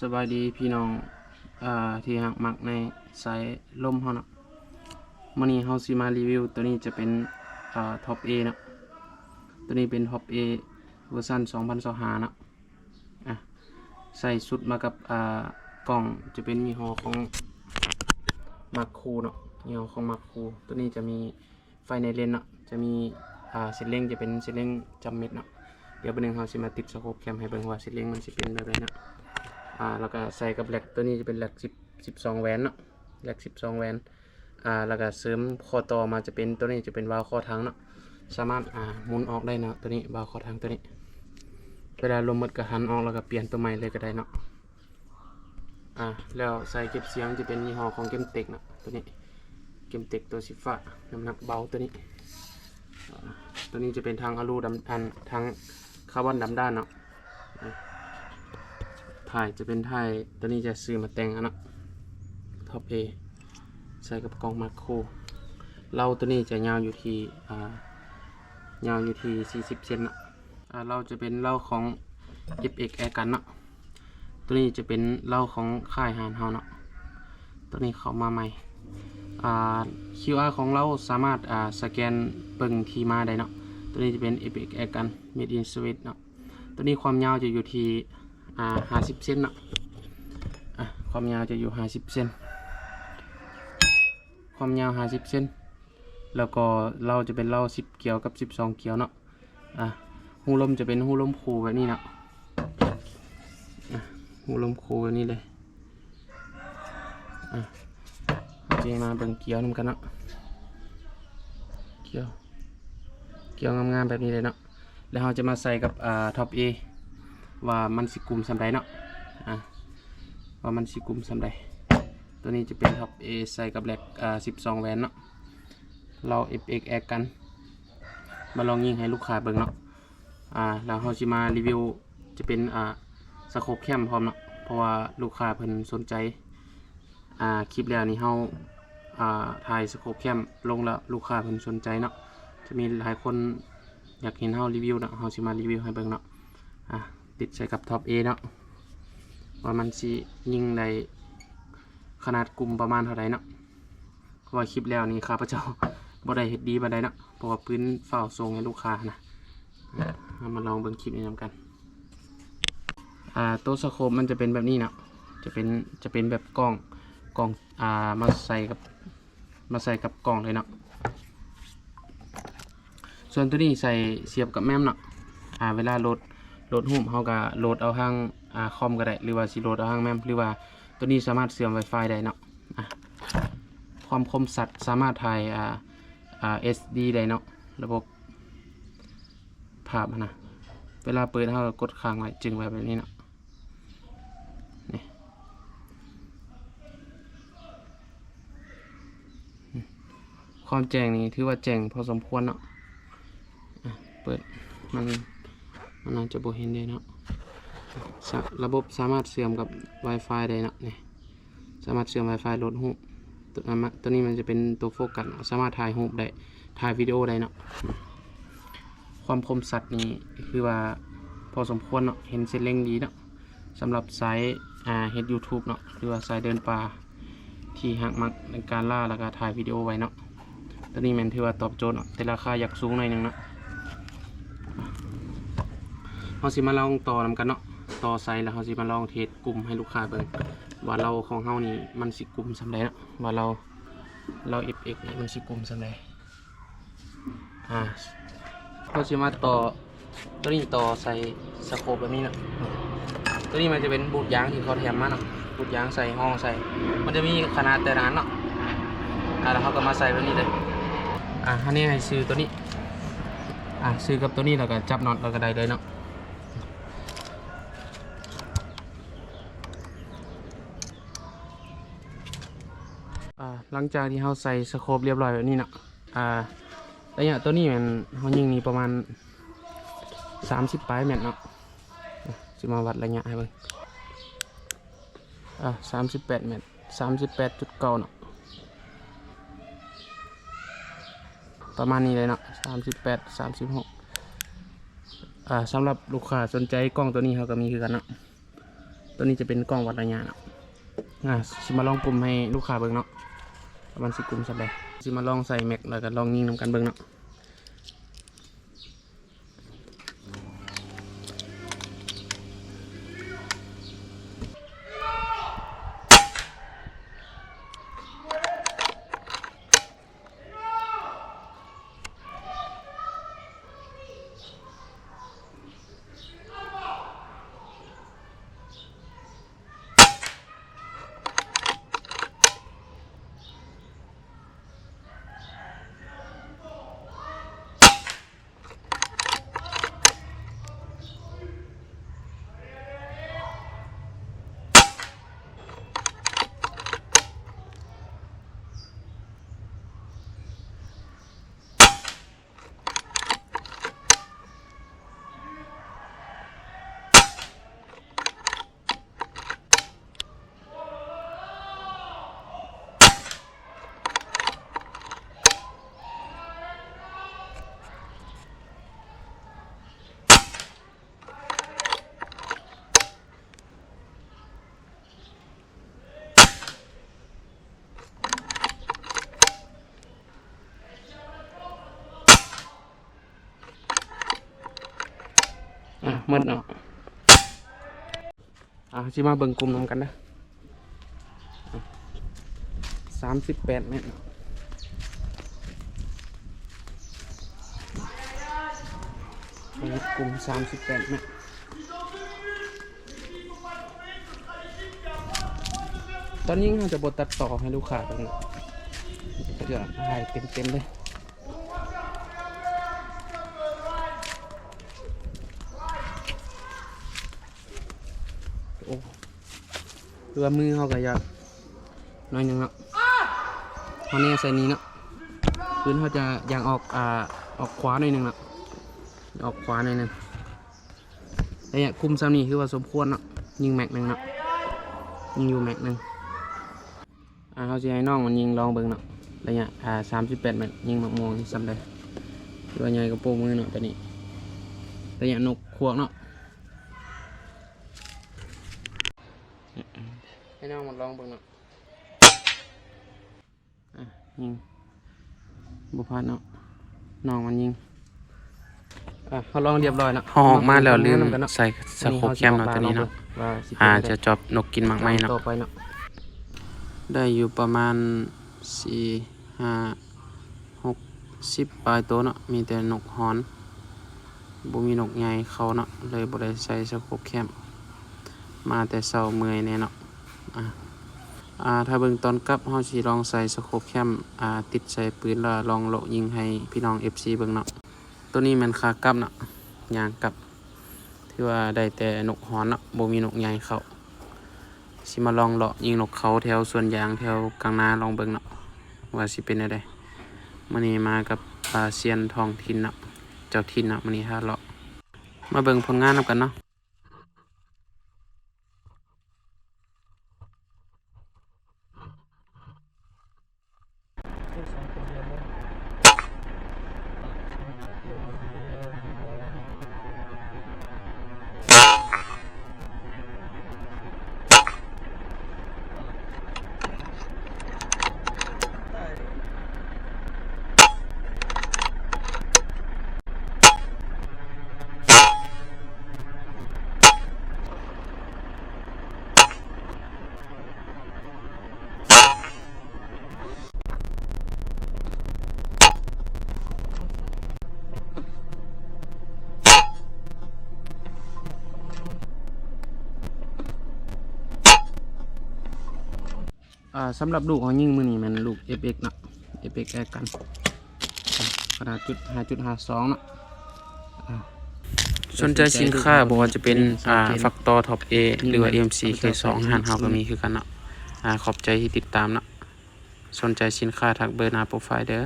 ສະບາຍດີພີ່ນ້ອງ ເອີ ທີ່ຮັກມັກໃນສາຍລົມເຮົາເນາະ. ມື້ນີ້ເຮົາຊິມາຣີວິວ ໂຕນີ້ຈະເປັນ ເອີ ທັອບເອເນາະ. ໂຕນີ້ເປັນທັອບເອເວີຊັນສອງພັນຊາວຫ້າເນາະ. ອ່ະ ໃສ່ຊຸດມາກັບ ອ່າ ກ້ອງ ຈະເປັນຍີ່ຫໍ້ຂອງມາໂຄເນາະ, ຍີ່ຫໍ້ຂອງມາໂຄ. ໂຕນີ້ຈະມີໄຟໃນເລນເນາະ, ຈະມີ ອ່າ ເສັ້ນເລັງ ຈະເປັນເສັ້ນເລັງຈຳເມັດເນາະ. ດຽວບາດໜຶ່ງເຮົາຊິມາຕິດສະໂຄບແຄມໃຫ້ເບິ່ງວ່າເສັ້ນເລັງມັນຊິເປັນແບບໃດເນາະ. ອ່າ ແລ້ວກໍໃສ່ກັບແລັກ ໂຕນີ້ຈະເປັນແລັກສິບ ສິບສອງແຫວນເນາະ, ແລັກສິບສອງແຫວນ. ອ່າ ແລ້ວກໍເສີມຂໍ້ຕໍ່ມາຈະເປັນ ໂຕນີ້ຈະເປັນວາວຂໍ້ຖັງເນາະ, ສາມາດ ອ່າ ໝູນອອກໄດ້ເນາະ. ໂຕນີ້ວາວຂໍ້ຖັງໂຕນີ້ ເວລາລົມໝົດກໍຫັນອອກ ແລ້ວກໍປ່ຽນໂຕໃໝ່ເລີຍກໍໄດ້ເນາະ. ອ່າ ແລ້ວສາຍເກັບສຽງຈະເປັນຍີ່ຫໍ້ຂອງເກມເຕັກເນາະ, ໂຕນີ້ເກມເຕັກໂຕສີຟ້າ ນ້ຳໜັກເບົາໂຕນີ້. ອ່າ ໂຕນີ້ຈະເປັນຖັງອາລູດຳ ອັນ ຖັງຄາບອນດຳດ້ານເນາະ. ອ່າ ທ້າຍຈະເປັນທ້າຍ ໂຕນີ້ຈະຊື້ມາແຕ່ງເອົາເນາະ, ທັອບເອ ໃສ່ກັບກ້ອງມາໂຄ. ເລົາໂຕນີ້ຈະຍາວຢູ່ທີ່ ອ່າ ຍາວຢູ່ທີ່ສີ່ສິບເຊັນເນາະ. ອ່າ ເລົາຈະເປັນເລົາຂອງ ເອັຟເອັກ ແອກັນເນາະ. ໂຕນີ້ຈະເປັນເລົາຂອງຄ້າຍຮ້ານເຮົາເນາະ, ໂຕນີ້ເຂົ້າມາໃໝ່. ອ່າ ຄິວອາ ຂອງເຮົາສາມາດ ອ່າ ສະແກນເບິ່ງທີ່ມາໄດ້ເນາະ. ໂຕນີ້ຈະເປັນ ເອັຟເອັກ ແອກັນ ເມດ ອິນ ສະວິດເນາະ. ໂຕນີ້ຄວາມຍາວຈະຢູ່ທີ່ ອ່າ ຫ້າສິບເຊັນເນາະ. ອ່າ ຄວາມຍາວຈະຢູ່ຫ້າສິບເຊັນ, ຄວາມຍາວຫ້າສິບເຊັນ. ແລ້ວກໍເລົາຈະເປັນເລົາສິບກຽວກັບສິບສອງກຽວເນາະ. ອ່າ ຮູລົມຈະເປັນຮູລົມຄູ່ແບບນີ້ເນາະ, ອ່າ ຮູລົມຄູ່ແບບນີ້ເລີຍ. ອ່າ ເຮົາຈະມາເບິ່ງກຽວນຳກັນເນາະ, ກຽວ ກຽວງາມໆແບບນີ້ເລີຍເນາະ. ແລ້ວເຮົາຈະມາໃສ່ກັບ ອ່າ ທັອບເອ ວ່າມັນຊິກຸມສ່ຳໃດເນາະ, ອ່າ ວ່າມັນຊິກຸມສ່ຳໃດ. ໂຕນີ້ຈະເປັນທັອບເອ ໃສ່ກັບແລັກ ອ່າ ສິບສອງແຫວນເນາະ. ເລົາ ເອັຟເອັກ ແອກັນ ມາລອງຍິງໃຫ້ລູກຄ້າເບິ່ງເນາະ. ອ່າ ແລ້ວເຮົາຊິມາຣີວິວ ຈະເປັນ ອ່າ ສະໂຄບແຄມພ້ອມເນາະ, ເພາະວ່າລູກຄ້າເພິ່ນສົນໃຈ. ອ່າ ຄລິບແລ້ວນີ້ເຮົາ ອ່າ ຖ່າຍສະໂຄບແຄມລົງແລ້ວ ລູກຄ້າເພິ່ນສົນໃຈເນາະ. ຈະມີຫຼາຍຄົນຢາກເຫັນເຮົາຣີວິວເນາະ, ເຮົາຊິມາຣີວິວໃຫ້ເບິ່ງເນາະ. ອ່າ ຕິດໃສ່ກັບທັອບເອເນາະ ວ່າມັນຊິຍິງໄດ້ຂະໜາດກຸມປະມານເທົ່າໃດເນາະ. ເພາະວ່າຄລິບແລ້ວນີ້ຂ້າພະເຈົ້າບໍ່ໄດ້ເຮັດດີປານໃດເນາະ, ເພາະວ່າປືນຟ້າວສົ່ງໃຫ້ລູກຄ້ານະ. ເຮົາມາລອງເບິ່ງຄລິບນີ້ນຳກັນ. ອ່າ ໂຕສະໂຄບມັນຈະເປັນແບບນີ້ເນາະ, ຈະເປັນ ຈະເປັນແບບກ້ອງ ກ້ອງ ອ່າ ມາໃສ່ກັບ ມາໃສ່ກັບກ້ອງເລີຍເນາະ. ສ່ວນໂຕນີ້ໃສ່ສຽບກັບແມມເນາະ. ອ່າ ເວລາໂຫຼດ ໂຫຼດຮູບ ເຮົາກະໂຫຼດເອົາທາງ ອ່າ ຄອມກໍໄດ້ ຫຼືວ່າຊິໂຫຼດເອົາທາງແມມ ຫຼືວ່າໂຕນີ້ສາມາດເຊື່ອມ Wi-Fi ໄດ້ເນາະ. ອ່າ ຄວາມຄົມຊັດສາມາດຖ່າຍ ອ່າ ອ່າ ເອັສດີ ໄດ້ເນາະ, ລະບົບພາບຫັ້ນນະ. ເວລາເປີດ ເຮົາກໍກົດຄ້າງໄວ້ ຈຶ່ງໄວ້ແບບນີ້ເນາະ. ນີ້ ຄວາມແຈ້ງນີ້ຖືວ່າແຈ້ງພໍສົມຄວນເນາະ. ອ່ະ ເປີດ ມັນ ມັນອາດຈະບໍ່ເຫັນເດ້ເນາະ. ສະ ລະບົບສາມາດເຊື່ອມກັບ Wi-Fi ໄດ້ເນາະ. ນີ້ ສາມາດເຊື່ອມ Wi-Fi ໂຫຼດຮູບ. ໂຕ ອັນມາ ໂຕນີ້ມັນຈະເປັນໂຕໂຟກັສເນາະ, ສາມາດຖ່າຍຮູບໄດ້ ຖ່າຍວິດີໂອໄດ້ເນາະ. ຄວາມຄົມຊັດນີ້ຖືວ່າພໍສົມຄວນເນາະ, ເຫັນເສັ້ນເລັງດີເນາະ. ສຳລັບສາຍ ອ່າ ເຮັດ YouTube ເນາະ ຫຼືວ່າສາຍເດີນປ່າ ທີ່ຮັກມັກໃນການລ່າ ແລ້ວກະຖ່າຍວິດີໂອໄວ້ເນາະ. ໂຕນີ້ແມ່ນຖືວ່າຕອບໂຈດເນາະ, ແຕ່ລາຄາຢາກສູງໜ້ອຍໜຶ່ງເນາະ. ເຮົາຊິມາລອງຕໍ່ນຳກັນເນາະ, ຕໍ່ສາຍແລ້ວເຮົາຊິມາລອງເທສກຸມໃຫ້ລູກຄ້າເບິ່ງ ວ່າເລົາຂອງເຮົານີ້ມັນຊິກຸມສ່ຳໃດເນາະ, ວ່າເລົາ ເລົາ ເອັຟເອັກ ນີ້ມັນຊິກຸມສ່ຳໃດ. ອ່າ ເຮົາຊິມາຕໍ່ ໂຕນີ້ຕໍ່ໃສ່ສະໂຄບແບບນີ້ເນາະ. ໂຕນີ້ມັນຈະເປັນບູດຢາງທີ່ເຂົາແຖມມາເນາະ, ບູດຢາງໃສ່ ຮອງໃສ່ ມັນຈະມີຂະໜາດແຕ່ລະອັນເນາະ. ອ່າ ແລ້ວເຮົາກໍມາໃສ່ແບບນີ້ເລີຍ. ອ່າ ອັນນີ້ໃຫ້ຊື່ໂຕນີ້ ອ່າ ຊື່ກັບໂຕນີ້ ແລ້ວກໍຈັບນັອດ ແລ້ວກໍໄດ້ເລີຍເນາະ. ອ່າ ຫຼັງຈາກທີ່ເຮົາໃສ່ສະໂຄບລຽບຮ້ອຍແບບນີ້ເນາະ, ອ່າ ໄລຍະໂຕນີ້ແມ່ນເຮົາຍິງນີ້ປະມານສາມສິບປາຍແມັດເນາະ. ຊິມາວັດໄລຍະໃຫ້ເບິ່ງ. ອ່າ ສາມສິບແປດແມັດ, ສາມສິບແປດຈຸດເກົ້າເນາະ, ປະມານນີ້ເລີຍເນາະ, ສາມສິບແປດ ສາມສິບຫົກ. ອ່າ ສຳລັບລູກຄ້າສົນໃຈກ້ອງໂຕນີ້ ເຮົາກໍມີຄືກັນເນາະ. ໂຕນີ້ຈະເປັນກ້ອງວັດໄລຍະເນາະ. ອ່າ ຊິມາລອງກຸມໃຫ້ລູກຄ້າເບິ່ງເນາະ ວ່າມັນຊິກຸມສ່ຳໃດ. ຊິມາລອງໃສ່ແມັກ ແລ້ວກໍລອງຍິງນຳກັນເບິ່ງເນາະ. ອ່ະ ໝົດເນາະ. ອ່າ ຊິມາເບິ່ງກຸ່ມນຳກັນເດີ. ສາມສິບແປດແມັດເນາະ. ເບິ່ງກຸ່ມສາມສິບແປດແມັດ. ຕອນຍິງເຮົາຈະບໍ່ຕັດຕໍ່ໃຫ້ລູກຄ້າເບິ່ງ ເຂົາຈະຖ່າຍເຕັມໆເລີຍ. ໂອ້ ຄືວ່າມືເຮົາກໍຢາກໜ້ອຍໜຶ່ງເນາະ. ເຮົາແນໃສ່ນີ້ເນາະ. ປືນເຮົາຈະຢາກອອກ ອ່າ ອອກຂວາໜ້ອຍໜຶ່ງເນາະ. ອອກຂວາໜ້ອຍໜຶ່ງ. ໄລຍະກຸມສ່ຳນີ້ຄືວ່າສົມຄວນເນາະ. ຍິງແມັກໜຶ່ງເນາະ. ຍິງຢູ່ແມັກໜຶ່ງ. ອ່າ ເຮົາຊິໃຫ້ນ້ອງມັນຍິງລອງເບິ່ງເນາະ. ໄລຍະ ອ່າ ສາມສິບແປດແມັດ ຍິງໝາກມ່ວງສ່ຳໃດ. ຖືວ່າໃຫຍ່ກວ່າໂປ້ມືເນາະ ໂຕນີ້. ໄລຍະນົກຂວກເນາະ. ໃຫ້ນ້ອງມັນລອງເບິ່ງເນາະ. ອ່ະ ຍິງບໍ່ພາດເນາະ. ນ້ອງມັນຍິງ ອ່ະ ເຮົາລອງຮຽບຮ້ອຍເນາະ. ເຮົາອອກມາແລ້ວລືມໃສ່ສະໂຄບແຄມເນາະ ໂຕນີ້ເນາະ. ອ່າ ຈະຈອບນົກກິນໝາກໄມ້ເນາະ. ຕໍ່ໄປເນາະ ໄດ້ຢູ່ປະມານສີ່ ຫ້າ ຫົກສິບປາຍໂຕເນາະ. ມີແຕ່ນົກຮອນ ບໍ່ມີນົກໃຫຍ່ເຂົ້າເນາະ ເລີຍບໍ່ໄດ້ໃສ່ສະໂຄບແຄມ. ມາແຕ່ເຊົ້າເມື່ອຍແດ່ເນາະ. ອ່າ ອ່າ ຖ້າເບິ່ງຕອນກັບ ເຮົາຊິລອງໃສ່ສະໂຄບແຄມ ອ່າ ຕິດໃສ່ປືນ ແລ້ວລອງເລາະຍິງໃຫ້ພີ່ນ້ອງເອັຟຊີເບິ່ງເນາະ. ໂຕນີ້ແມ່ນຂາກັບເນາະ ຍ່າງກັບ. ຖືວ່າໄດ້ແຕ່ນົກຮອນເນາະ ບໍ່ມີນົກໃຫຍ່ເຂົ້າ. ຊິມາລອງເລາະຍິງນົກເຂົາແຖວສວນຢາງ ແຖວກາງນາລອງເບິ່ງເນາະ ວ່າຊິເປັນແນວໃດ. ມື້ນີ້ມາກັບ ອ່າ ຊຽນທ້ອງຖິ່ນເນາະ ເຈົ້າຖິ່ນເນາະ. ມື້ນີ້ຫາເລາະ ມາເບິ່ງຜົນງານນຳກັນເນາະ. ອ່າ ສຳລັບລູກເຮົາຍິງມື້ນີ້ແມ່ນລູກເອັຟເອັກເນາະ ເອັຟເອັກແອກັນ ຂະໜາດຈຸດຫ້າຈຸດຫ້າສອງເນາະ. ອ່າ ສົນໃຈສິນຄ້າບໍ່ວ່າຈະເປັນ ອ່າ ຟັກຕໍ່ ທັອບເອ ຫຼືວ່າ ເອັມຊີເຄສອງ ຮ້ານເຮົາກໍມີຄືກັນເນາະ. ອ່າ ຂອບໃຈທີ່ຕິດຕາມເນາະ. ສົນໃຈສິນຄ້າທັກເບີໜ້າໂປຣໄຟເດີ.